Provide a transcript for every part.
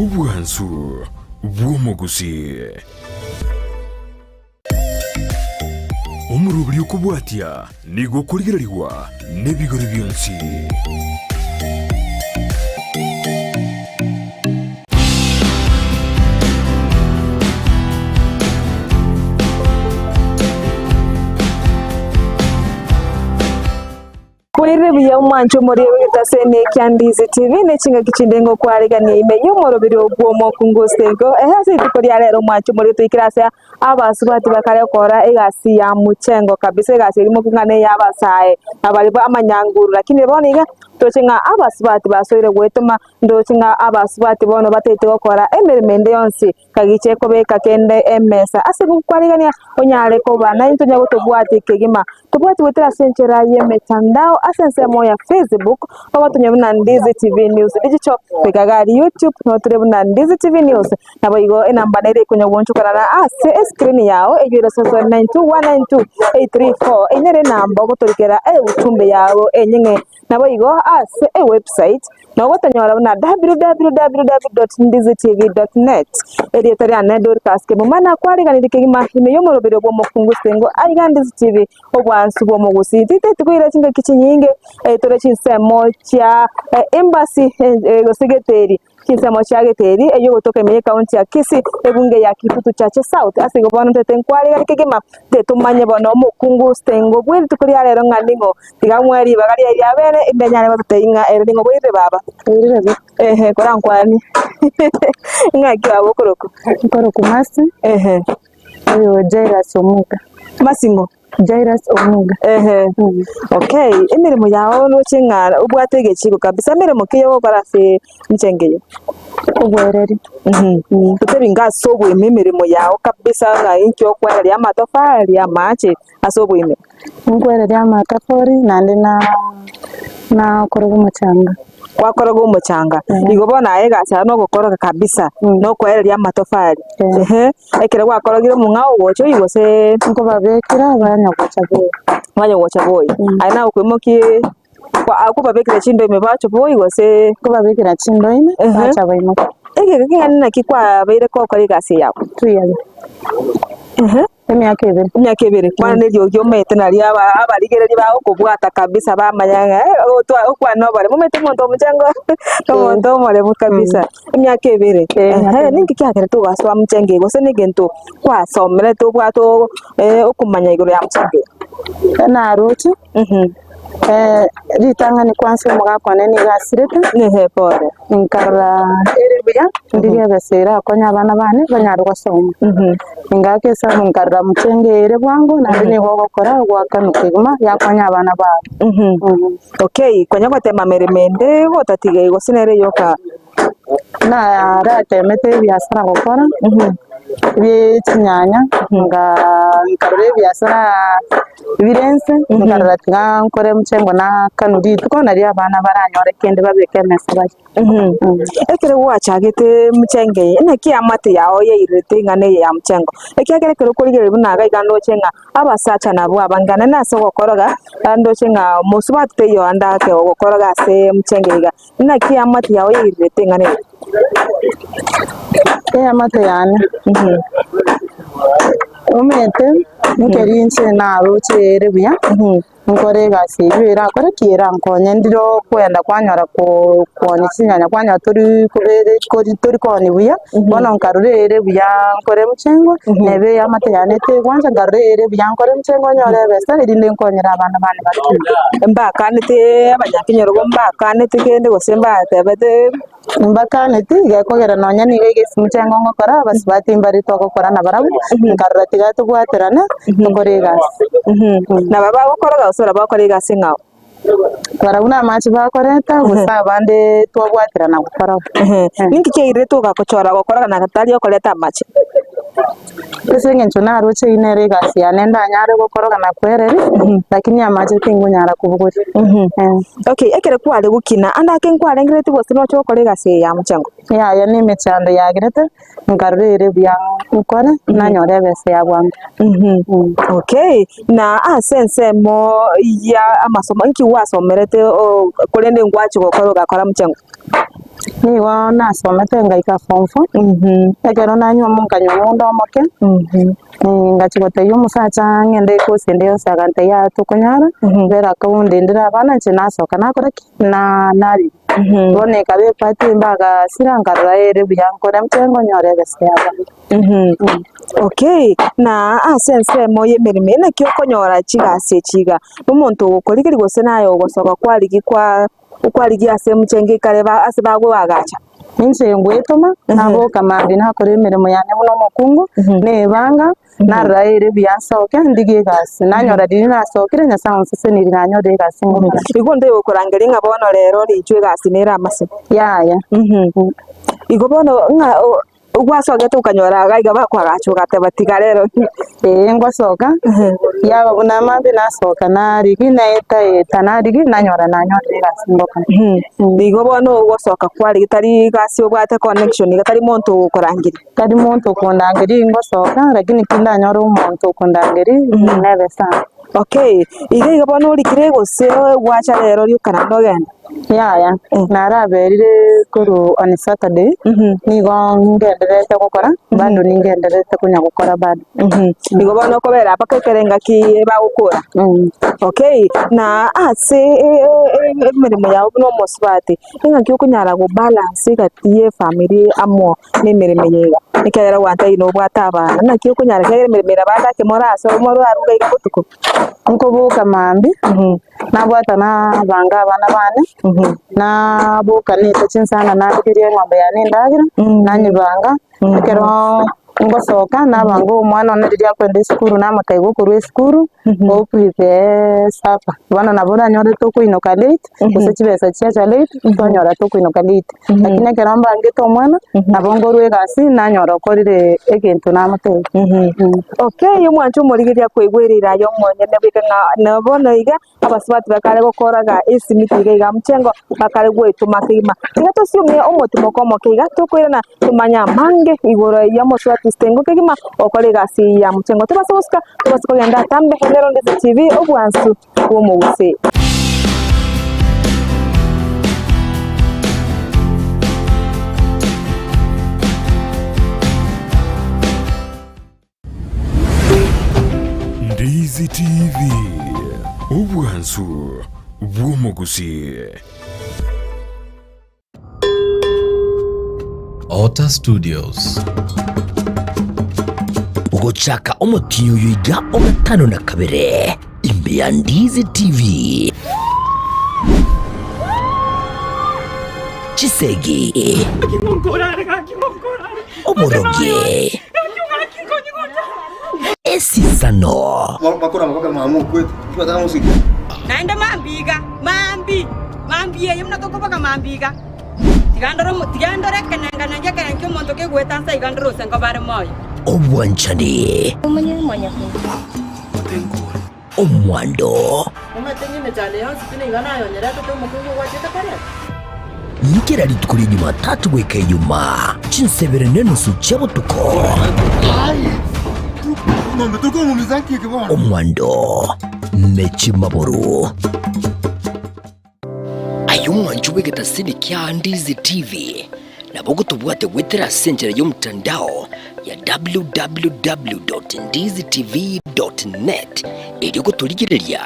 Obwansu bw'omogusii. Omoroberi okobwatia nigo okorigererigwa nebigori bionsi. Bwairire buya omwancho omoria bw'egetaseni ekia Ndizi TV ne chingaki chinde ngokwaregania ime y'omoroberi ogwo omokungu Osengo. Ehe ase rituko ria rero omwancho omoria toikire ase abasubati bakare gokora egasi ya mchengo kabisa egasi eria mokong'ana neya abasae abare amanyanguru lakini bono iga toche ng'a abasubati basoire goetoma ndoche ng'a abasubati bono bataete gokora emeremo ende yonsi Kagiche kobeka kende emesa ase gokwarigania onyare koba naintwe onye gotobwati kegima. Tobwati goetera ase enchera y'emetandao ase ensemo ya Facebook ogotonya buna Ndizi TV News Digital goika iga aria YouTube nabo tore buna Ndizi TV News. Naboigo enamba nere ekonya goonchokana na ase escreen yao eyio ere 0792192834 eyio nere enamba ogotorikera euchumbe yao enyeng'e Naboigo ase ewebsite nogotonyora buna www.ndizitv.net. Erieta riane Dorcas Kemuma nakwariganirie kegima ime y'omoroberio bw'omokungu Singo aiga Ndizi TV obwansu bw'omogusii. Titeti koira chingaki chinyinge tore chinsemo chia embassy gose geteri. Chinsemo chia Geteri, eyio egotoka ime y'Ekaunti ya Kisii, ebunge ya Kitutu Chache South. Ase igo bono ntete nkwarigani kegima, tetomanye bono omokungu Stengo bwe rituko ria rero ng'a ning'o. Tiga moe ribaga riaye ria bene, inde nyare gototebia ng'a ere ning'o bwairire baba. Bwairire bo. Ehe, korankwanie. Ng'aki baba okorokwa? Nkorokwa Mercy. Ehe. Oyo Jairus Omuga. Mercy ng'o? Jairus Omuga. Ehe. Okay, emeremo yao roche ng'a obwate egechiko kabisa, emeremo ki ogokora ase enchenge eye? Obwereri. Totebi ng'a ase oboime emeremo yao kabisa ng'a inki okwereria amatofari, amache ase oboime. Nkwereria amatafari naende na nakoroga omochanga. Gwakoroga omochanga, igo bono aye egasi yao nogokoroga kabisa, nokoereria amatofari, ehe, ekero gwakorogire omong'ao ogocha oywo gose. Nkobabekera banya gocha boyia. Banya gocha boyia, aye nagokoimokia okobabekera chindo ime bache boyia gose. Nkobabekera chindo ime bacha baimokia. Egeka keng'ana naki kwabeire gokora egasi eye yago? Tuyare. Emiaka ebere. Emiaka ebere, kwana neriogi omanyete nario aba- abarigereria bagokobwata kabisa bamanya ng'a eh, otwa okwane oboremu, omanyete omonto omochengo omonto omoremu kabisa. Emiaka ebere, Eh, emiaka ehe, ebere. ninki kiagerete ogasoa mchenge gose na egento kwasomerete obwate o okomanya igoro ya mchenge? Naroche. Ritang'ani kwansa omogaka one nigo asirete, Ehe, pole. nkarora ere buya ndigie ebesa erakonye abana bane banyare gosoma. Ngaaka esabu nkarora mchenge ere bwango naende nigo ogokora ogoakanwa kegima yakonya abana bao. Okay, konya gotema meremo ende gotatiga igo gose nere yoka? Naratemete ebiasara gokora, bie chinyanya, nkaa nkarora ebiasara bire inse, nkarora tiga nkore mchengo nakanwa rituko nario abana baranyore kende babeke emesa barie. Ekero gwachagete mchengo eye, naki eamate yao yairete ing'ana eye ya mchengo? Ekiagera ekero okorigereria buna iga iga ndoche ng'a abasacha nabwo abange naende ase ogokoroga, ndoche ng'a mosubati taiyo ande ake ogokoroga ase mchengo iga. Naki eamate yao yairirete eng'ana eye? Eamate yane omanyete nkeri inche naroche ere buya, nkore egasi eywo erakore ki erankonye ndire okwenda kwanyora ko koonia chinyanya kwanyora tori kobere kori tori koonia buya, bono nkarora ere buya nkore mchengo, neba eamate yane tegwancha nkarora ere buya nkore mchengo nyore ebesa erinde nkonyere abana bane bakine. Mbakanete abanyakenyoro mbakanete kende gose mbatebete. Mbakaneti, gekogera nonya nigo egesimu chiango ngokora, abasubati mbare togokora nabarabwo, nkarora tiga tobwaterane, tokore egasi. Nabo bagokora gose barabwo bagokora egasi ng'ao? Barabwo namache bakoreta, gose abande twabwaterana gokora bo. Ninki kiairete ogakochora gokora na tari okoreta amache? Ase eng'encho naroche eyio nere egasi yane ndanyare gokoroga na kwereria, lakini amache tingonyara kobogoria. Okay, ekero kware gokina, ande ake nkwarengereretie gose noche gokora egasi eye ya mochengo? Yaya na emechando yagerete, nkarora ere buya nkore, nanyora ebesa ya bwango. Okay, na ase ensemo ya amasomo, inki gwasomerete korende ngwachia gokora ogakora mochengo? Nigo nasomete ngaika form four, ekero nanywa nkanywa omonda omoke, ngachia gotebia omosacha ng'ende ekosi ende yonsi agantebia yaya tokonyara, mbera akondendera abana inche nasoka nakora ki? Na narigia. Bono ekaba epati embe agasira nkarora ere buya nkore inche nkonyora ebesa ya abana. Okay, na ase ensemo y'emeremo eye naki okonyora chigasi echi iga? Nomonto ogokorigeria gose naye ogosoka kwarigia kwa okwarigia ase emchenge ekare ba ase bagoagacha? Inche ngwetoma, naboka mambia nakora emeremo yane buna omokungu, nebanga, narora ere buya nsoke ndigie egasi. Nanyora riria nasokire Nyasae onsesenirie nanyora egasi ngokora. Igo onde ogokorangeria ng'a bono rero ninchwe egasi nere amase? Yaya. Igo bono ng'a o- Gwasogete okanyora iga iga bakoagacha ogateba tiga rero. Ee ngosoka, yaba buna mambia nasoka narigi naeta eta narigi nanyora nanyorire egasi ngokora. Igo bono ogosoka kwarigi tari gasi obwate connection iga tari monto ogokorangeria. Tari monto okondangeria ngosoka lakini tindanyora omonto okondangeria nebe sana. Okay, iga iga bono orikire gose gwacha rero rioka naende ogende? Yaya, naraberire korwa on Saturday, nigo ngendererete gokora, bado ningendererete konya gokora bado. Igo bono okobera mpaka ekero engaki bagokora? Okay, na ase emeremo yago buna omosubati, engaki okonyara go balance egati ya efamiri amo na emeremo eye iga, ekiagera gwantebia nobwate abana, naki okonyara ekiagera emeremo eye nabo ake morase morarure iga botuko. Nkoboka mambia, nabwata nabanga abana bane, naboka nete chinsana narigeria eng'ombe yane endagera, nanyebanga, ekero ngosoka nabanga omwana one riria akoenda esukuru namotebia gokorwa esukuru, o prepare supper, bono nabo oranyore tokoinoka late, gose chibesa chiacha late, twanyora tokoinoka late. Lakini ekero mbangete omwana, nabo nkorwa egasi nanyora okorire egento namotebia. Okay, omwancho omorigereria akoigwera aye omonyene bweka ng'a na bono iga abasubati bakare gokoraga esimiti iga iga mchengo bakare goetoma kegima. Tiga tosiumie omotimoko omoke iga tokoirana tomanye amange igoro ya omosubati sitengo kegima okore egasi eye ya mchengo. Tobase gosuka, tobase kogenda atambe nero Ndizi TV obwansu bw'omogusii. Ndizi TV, obwansu bw'omogusii. Otter Studios. Gochaka omotienyi oyo iga o gatano na kabere ime ya Ndizi TV. Chisegi. Oborogi. Esisano. Naende mambia iga, mambia, mambia eye buna tokoboka mambia iga, tiga ndore omo tiga ndore ekenenga ekerengo ki'omonto kegoeta nse iga ndore ose nkoba are moyo. Obwanchani. Omwando. Kera rituko ria Jumatatu goika Ijumaa, chinsebere nenusu chia botuko. Omwando ne chimaburu. Aye omwancho bw'egetasini kia Ndizi TV, nabo ogotobwate goetera ase enchera y'omotandao ya www.ndizitv.net erio gotorigereria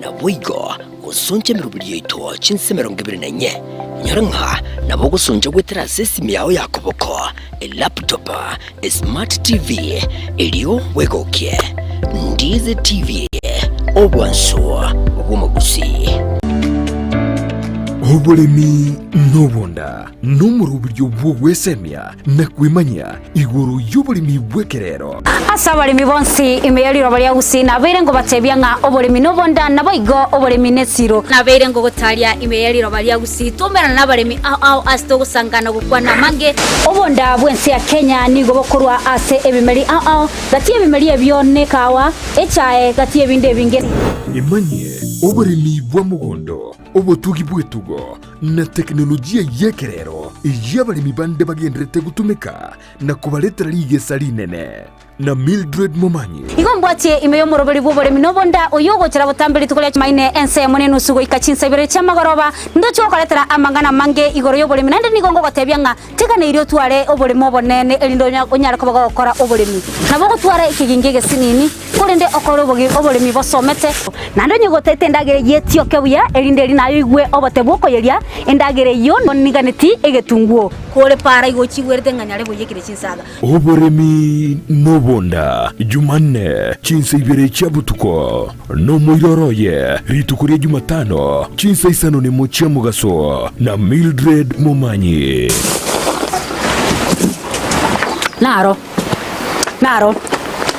naboigo gosoncha emeroberi yaito chinse 24. Inyora ng'a nabo ogosoncha goetera ase esimi yao ya koboko, elaptop, esmart TV, erio bwegokie. Ndizi TV, obwansu bw'omogusii. Oboremi nobonda nomoroberio bw'ogwesemia na kwemanyia igoro y'oboremi bw'ekerero. Ase abaremi bonsi ime ye riroba ria Gusii nabeire ngobatebia ng'a oboremi nobonda, naboigo oboremi nesiro. Nabeire ngogotaria ime ye riroba ria Gusii twaumerana nabaremi ao ao ase togosangana gokwana amange. Obonda bw'ense ya Kenya nigo bokorwa ase ebimeri ao ao, gati y'ebimeri ebio nekawa, echae, gati y'ebinde ebinge. Emanyie oboremi bwa mogondo, obotugi bw'etugo. na tekinolojia y'ekerero eyio abaremi bande bagendererete gotumeka na kobaretera rigesa rinene. Na Mildred Momanyi. Igo mbwatie ime y'omoroberi bw'oboremi na obonda, oyio ogochera botambe rituko ria Chumaine ensemo nenusu goika chinsa ibere chi'amagoroba, ndoche gokoretera amang'ana amange igoro y'oboremi, naende nigo ngogotebia ng'a teganeirie otware oboremo obonene, erinde onyare koba gogokora oboremi. Nabo ogotwara ekegingi egesinini, korende okore oboremi bosomete. Naende onye gotaete endagera eyio etioke buya, erinde eri naye oigwe obote bw'okoyeria endagera eyio, niganeti egetunguo. Kore para igo ochigwerete ng'a nyare boiyekire chinsaga. Oboremi nobonda, Jumanne, chinsa ibere chia botuko, nomoiroro oye, rituko ria Jumatano, chinsa isano nemo chia mogaso, na Mildred Momanyi. Naro, naro.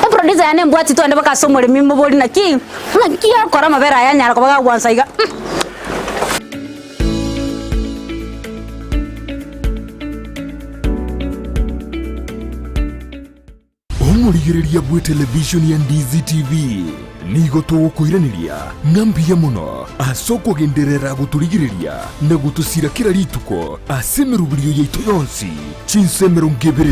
Eproducer yane embwati twende mpaka ase omoremi mobori naki, naki akora amabere aya anyara koba gagwansa iga. Omorigereria bw'etelevishoni ya Ndizi TV nigo togokoiraneria ng'a mbuya mono ase okogenderera gotorigereria na gotosira kera rituko ase emeroberio yaito yonsi chinsa 24.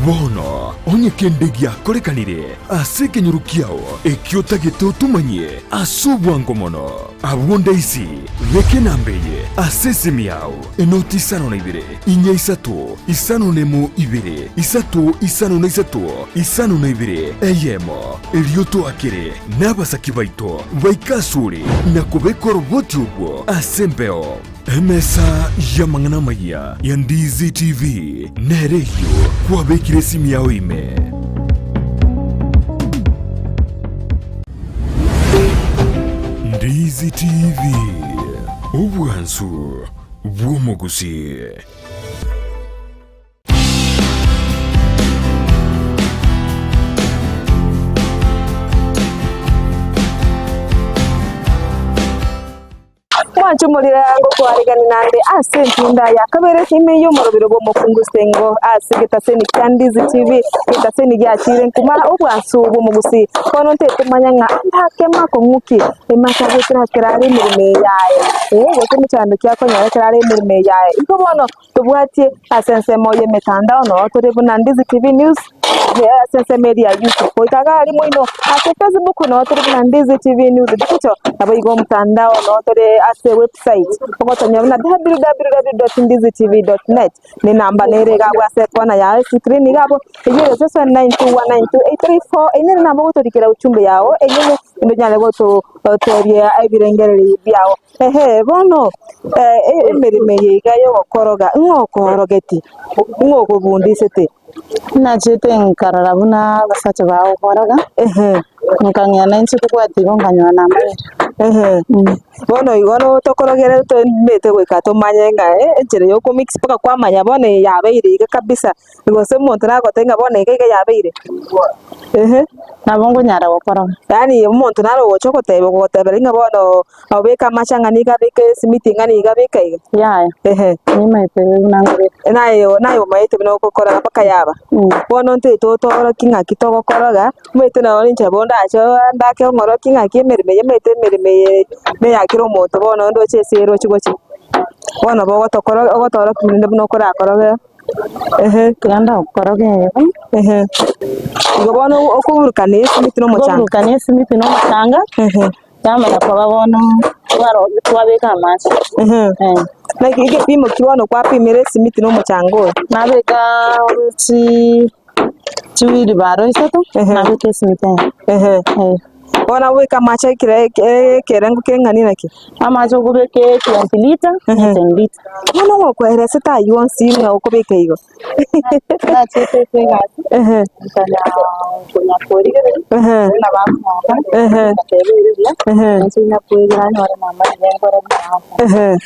Bono onye kende giakorekanire ase ekenyoro kiao ekio otagete otomanyie ase obwango mono, Abwo ndaisi, beka enamba eye ase esimi yao, enoti isano na ibere, inya isato, isano na emo ibere, isato isano na isato, isano na ibere, eyemo. Erio toakere nabasaki baito baike asore na kobeka oroboti orwo ase embeo. Emesa y'amang'ana amayia ya Ndizi TV nere eyio kwabekire esimi yao ime. Ndizi TV, obwansu bw'omogusii. Mwanche omorero ngokwarigani naende ase entunda ya kabere ime y'omorobero bw'omokungu Sengo ase egetaseni kia Ndizi TV, egetaseni giachire nkuma obwansu bw'omogusii. Bono ntekomanya ng'a ndake makong'u ki emaka goetera ekero are emeremo eye yaye, ee gose emechando ki akonyora ekero are emeremo eye yaye. Igo bono tobwatie ase ensemo y'emetandao noo tore buna Ndizi TV News ase ensemo eria ya YouTube. Goika iga aria moino ase Facebook noo tore buna Ndizi TV News Digital, naboigo omotandao noo tore ase website ogotonyora buna www.ndizitv.net na enamba nere iga abwo ase ekona yaye escreen iga abwo eywo ere 0792192834 eywo nere nabo ogotorikera ujumbe yago enyene naende onyare gototebia ebirengererio biago. Ehe, bono emeremo eye iga y'ogokoroga, ng'o okoorogeti? Ng'o okobundisete? Nachete nkarora buna abasacha bagokoroga, Ehe, nkang'ea nainche kobwati igo nkanyora namanyire. ehe. Bono igo no tokorogere toemete goika tomanye ng'a enchera ya okomix mpaka kwamanya bono eye yabeire iga kabisa, gose omonto nagotebia ng'a bono iga iga yabeire. Ehe. Nabo nkonyara gokoroga. Yaani omonto naro ogocha ogotebia ogogoteberia ng'a bono Obeke amache ang'ana iga abeke esimiti eng'ana iga abeke iga. Yaya, Ehe. nimaete buna ngorete. Naye naye omaete buna ogokora mpaka yaba. Bono ntoete otoorokie ng'aki togokoroga, omanyete nonye inche nabo ndache ndake ong'orokie ng'aki emeremo eye omanyete emeremo eye neya kera omonto bono ndoche ase eroche gochia. Bono nabo ogotokora ogotoorokia rende buna okorakoroge. Ehe. Tiga ndakoroge iga. Ehe. Igo bono okoburukania esimiti na omochanga. Nkoburukania esimiti na omochanga. Ehe. Yamanya koba bono twabeka amache. Naki egepimo ki bono kwapimire esimiti na omochanga oyo? Nabeka chiwheelbarrow isato, nabeka esimiti eye. Bono nabeka amache ekere ekerengo keng'ani naki? Amache okobeka 20 litre, 10 litre. Bono ngokoeresete aywo onsi ng'a okobeka igo? Nachete ase egasi, nkanya konya korigereria, buna bakomoka, ngateba ere buya, nainche nakwegera nyore namanyire nkore buna bagokora.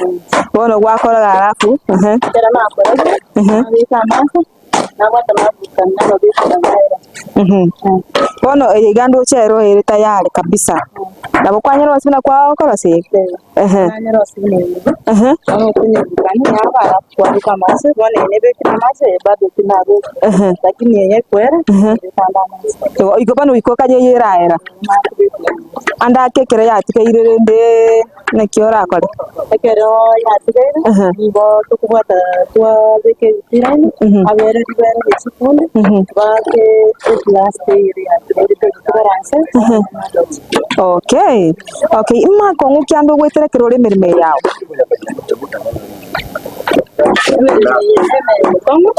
Bono gwakora alafu Ekero nakorire, nabeka amache. Nabwate amaburukani nababekire amaera. Bono eye iga ndoche ero ere tayari kabisa. Nabo kwanyora gose buna kwakorosia iga? Ehe. Nanyorosia buna eye iga, Ehe. bono okonyeburukania nabo arakwaruka amache, bono eye nebekire amache eye bado tinabeka, Ehe. lakini eye ekwera, Ehe. ebeka ande amache. Igo igo bono goika okanye eywo eraera. Ande ake ekero yatigaire rende naki orakore? Ekero yatigaire, Ehe. nigo tokobwata twabeka ebipira ime, abere ribere gochia chikunde, baake eplasta eyere yatigaire togitigara nse, Okay, okay, imakong'u ki ande ogoetera ekero ore emeremo eye yao? Emeremo eye emeremo emekong'u,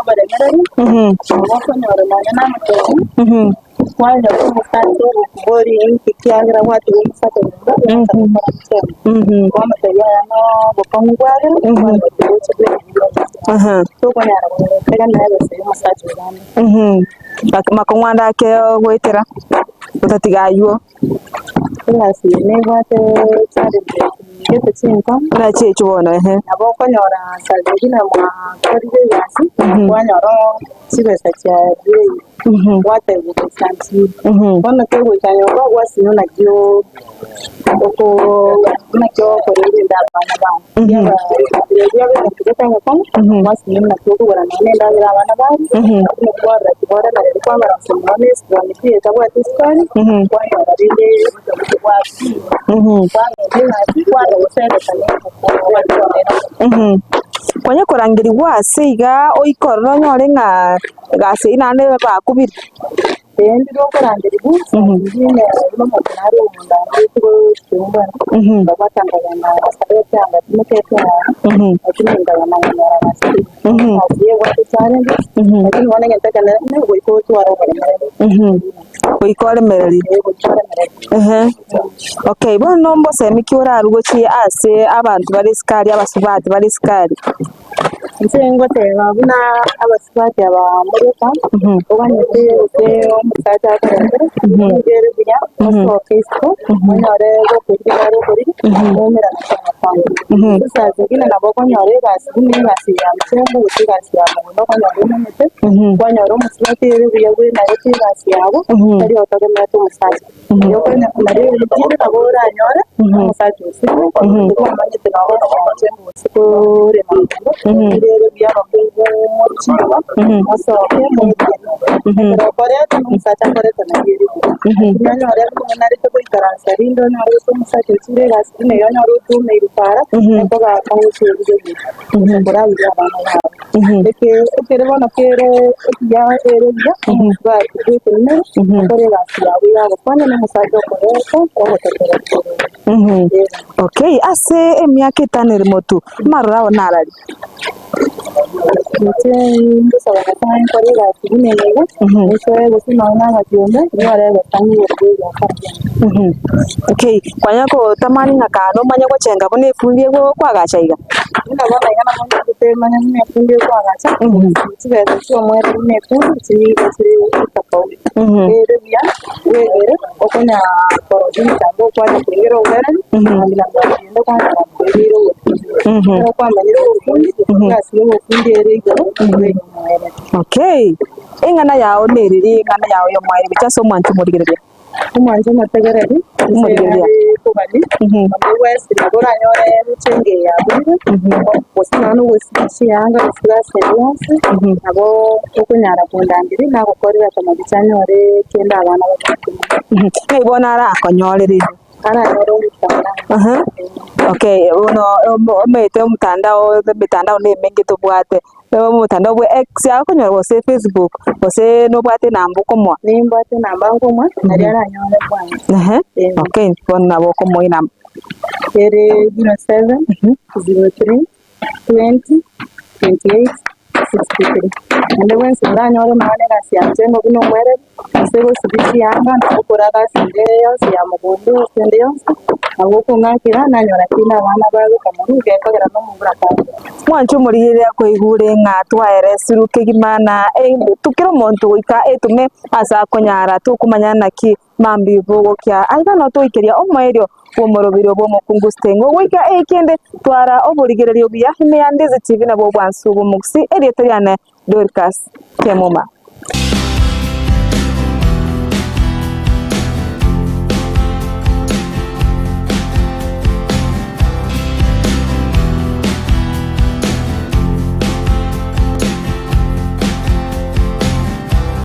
oboremereri, nabo okonyora nonya na amatongo, kwanyora omosacha ogokoboria inki kiagera gwatiga omosacha nyomba gwacha gokora mchele. Kwamotebia aya no obokong'u bwagera, kwanyora gocha bw'ebibe tokonyara gotegemea ebesa ya omosacha oria ande. Makong'u ande ake ogoetera otatiga aywo. Egasi eye nebwate challenges gete chinkong'u. Buna chiechio bono ehe. Nabo okonyora saa zingine mwakorire egasi, kwanyora chibesa chiabeire, gwatebwa goika nchiire. Bono kegoika nyomba gwasinywa naki oko naki ogokorera rende abana bao. Ekiagera riria egento getagokong'a, gwasinywa naki okogora nonya na endagera abana baria, buna kwarora tiboremereri kwabarosia nonya na esukari etabwati esukari, kwanyora rende kwagenda egasi kwanya gosebeka na engoko Konya korangerigwa ase iga oike ororo onyore ng'a egasi eyio naende bakobire. Ee ndire okorangerigwa, zingine buna omonto nare omonda andete gochia nkabwata nkagenda ngasaba ekianga timeka ekianga, lakini nkagenda nkanyora gasi egasi ebwate challenges, lakini bono egento ekenene goika otware oboremereri. Goika oremereri. Ee goika oremereri. Ehe, okay bono mbosemi ki orarwe gochia ase abanto bare isiko aria abasubati bare isiko aria? Inche ngoteba buna abasubati aba moruka, oganyete gose omosacha akorentere, nigo ere buya osoke isiko, onyore gokorigia nere okorigia, mwaumerane ase amakwani. Gose saa zingine nabo okonyora egasi buna egasi ya mchengo gose egasi ya mogondo okonyora omanyete, kwanyora omosubati ere buya bwenarete egasi yago, tari otegemeete omosacha. Nario rinde nabo oranyore omosacha osirwe, omanyete nabo omosacha gose korema mogondo, nigo ere buya abakungu mochinyora, mosoke moebiane. Ekero okoreta na omosacha akorete nario ere buya. Lakini onyore nonarete goikaransa rinde onyore gose omosacha ochire egasi buna eyio onyore otumeirwe para, ekoba ogocha origie buya, gose koraburia abana bago. Eke ekere bono kere ekiya ere buya, omosubati bwetenenere, akore egasi yago yagokwana na omosacha okoreta ogotokerera igoro. Okay, ase emiaka etano ere motwe, amaroro ao narari? Inche ngosaba Nyasaye nkore egasi buna eye iga, nsoe gose nonya na agachumba, nyore ebesa ng'igure ebiasara biane. Okay, kwanya kotamani ng'a kaa nomanye gochenga buna efundi egokwagacha iga? Buna bono iga nabo nagete manye buna efundi ekoagacha, chibesa chi'omwere buna efundi chiri chiri tofauti. Ere buya bwegere okonya korosia omochando okwanya koigera obobereri, naende nabo ogenda okonyora koigera obofundi. Ekero kwamanyire obofundi, egasi ya obofundi ere igoro, ere ey'omoerio. Okay, eng'ana yao nereri eng'ana yao y'omoerio gochia ase omwancho omorigereria? Omwancho omotegereri, Omorigereria. nere kogania, onde bwensi nabo oranyore echenge eye yabuire, gose nonya na ogosibia chianga gose egasi ende yonsi, nabo okonyara kondangeria nagokorera komogicha anyore kende abana babwate. Ng'ai bono arakonyorere? Aranyore omotandao. Aha, okay bono omanyete omotandao emetandao na emenge tobwate. Omotandao bwa X akonyora gose Facebook gose nobwate enamba okomoa. Nimbwate enamba nkomoa naria aranyore bwango. Ehe, okay bono nabo okomoa enamba. Ere 07 03 20 28 63. Onde bwensi oranyore nonya na egasi yanche ng'a buna omwereri, ase gosibia chianga na gokora egasi ende yonsi ya mogondo gose ende yonsi, nabo okong'akera nanyora kinde abana bagoka mono gekogera na omobura kare. Mwanche omorigereria koigure ng'a twaeresirwe kegima na kera omonto goika etume ase akonyara tokomanya naki mambia bogokia. Aiga noo toikeria omoerio bw'omoroberio bw'omokungu Stengo goika ekende twara oborigereria obuya ime ya Ndizi TV nabwo obwansu bw'omogusii erieta riane Dorcas Kemuma.